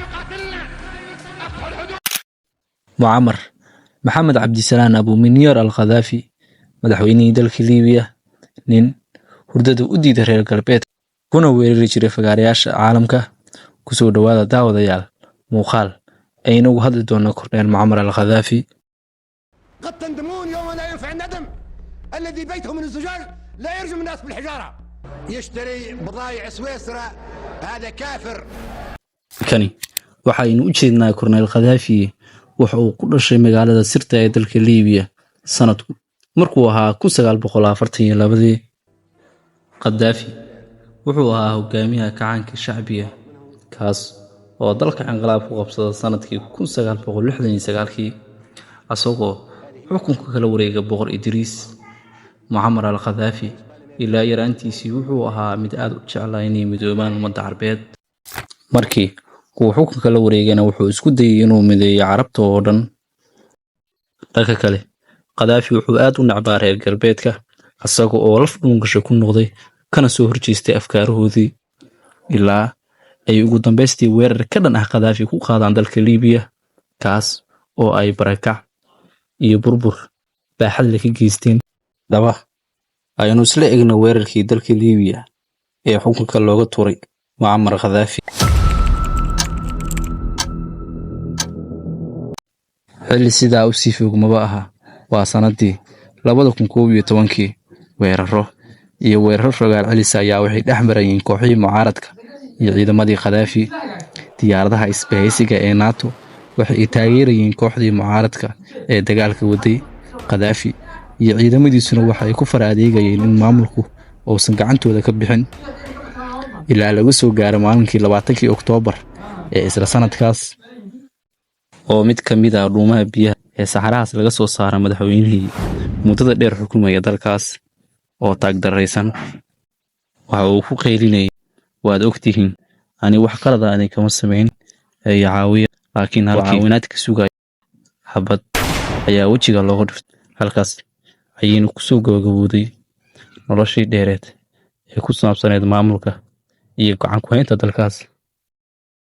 يقاتلنا. افتحوا الحدود. Mucamar Maxamed Cabdisalaan Abuminiyar Al Khadaafi, madaxweynihii dalka Liibiya, nin hurdada u diiday reer galbeedka kuna weerari jiray fagaarayaasha caalamka. Kusoo dhowaada, daawadayaal, muuqaal aynu ugu hadli doono Korneel Mucamar Al Khadaafi. قد تندمون يوم لا ينفع الندم. الذي بيته من الزجاج لا يرجم الناس بالحجارة. يشتري بضايع سويسرا، هذا كافر. Kani waxaynu u jeednaa Korneel Khadaafi. Waxa uu ku dhashay magaalada Sirta ee dalka Liibiya sanadku markuu ahaa 1942-dii. Khadaafi wuxuu ahaa hogaamiyaha kacaanka shacbiga, kaas oo dalka inqilaab ku qabsada sanadkii 1969-kii, asagoo xukunka kala wareega Boqor Idriis. Mucamar Al Khadaafi ilaa yaraantiisii wuxuu ahaa mid aad u jeclaa inay midoobaan ummadda Carbeed. Markii uu xukunka la wareegana, wuxuu isku dayay inuu mideeyo Carabta oo dhan. Dhanka kale, Khadaafi wuxuu aad u necbaa reer galbeedka, isaga oo laf dhuungasho ku noqday kana soo horjeestay afkaarahoodii, ilaa ay ugu dambaystii weerar ka dhan ah Khadaafi ku qaadaan dalka Liibiya, kaas oo ay barakac iyo burbur baaxad leh ka geysteen. Daba aynu isla egno weerarkii dalka Liibiya ee xukunka looga tuuray Mucamar Khadaafi. Xilli sidaa u sii fog maba aha, waa sanadii 2011-kii. Weeraro iyo weeraro rogaal celis ayaa waxay dhex marayeen kooxihii mucaaradka iyo ciidamadii Khadaafi. Diyaaradaha isbahaysiga ee NATO waxa ay taageerayeen kooxdii mucaaradka ee dagaalka waday. Khadaafi iyo ciidamadiisuna waxa ay ku fara adeegayeen in maamulku uusan gacantooda ka bixin, ilaa laga soo gaaro maalinkii 20-kii Oktoobar ee isla sanadkaas, oo mid ka mid ah dhuumaha biyaha ee saxarahaas laga soo saara madaxweynihii muddada dheer xukumaya dalkaas oo taagdarraysan. Waxa uu ku qaylinayay: "Waad ogtihiin, ani wax qalada idinkama samayn ee i caawiya." Laakiin halkii caawinaad ka sugaya, xabad ayaa wejiga looga dhuftay. Halkaas ayaynu kusoo gabagabowday noloshii dheereed ee ku saabsaneyd maamulka iyo gacan ku haynta dalkaas.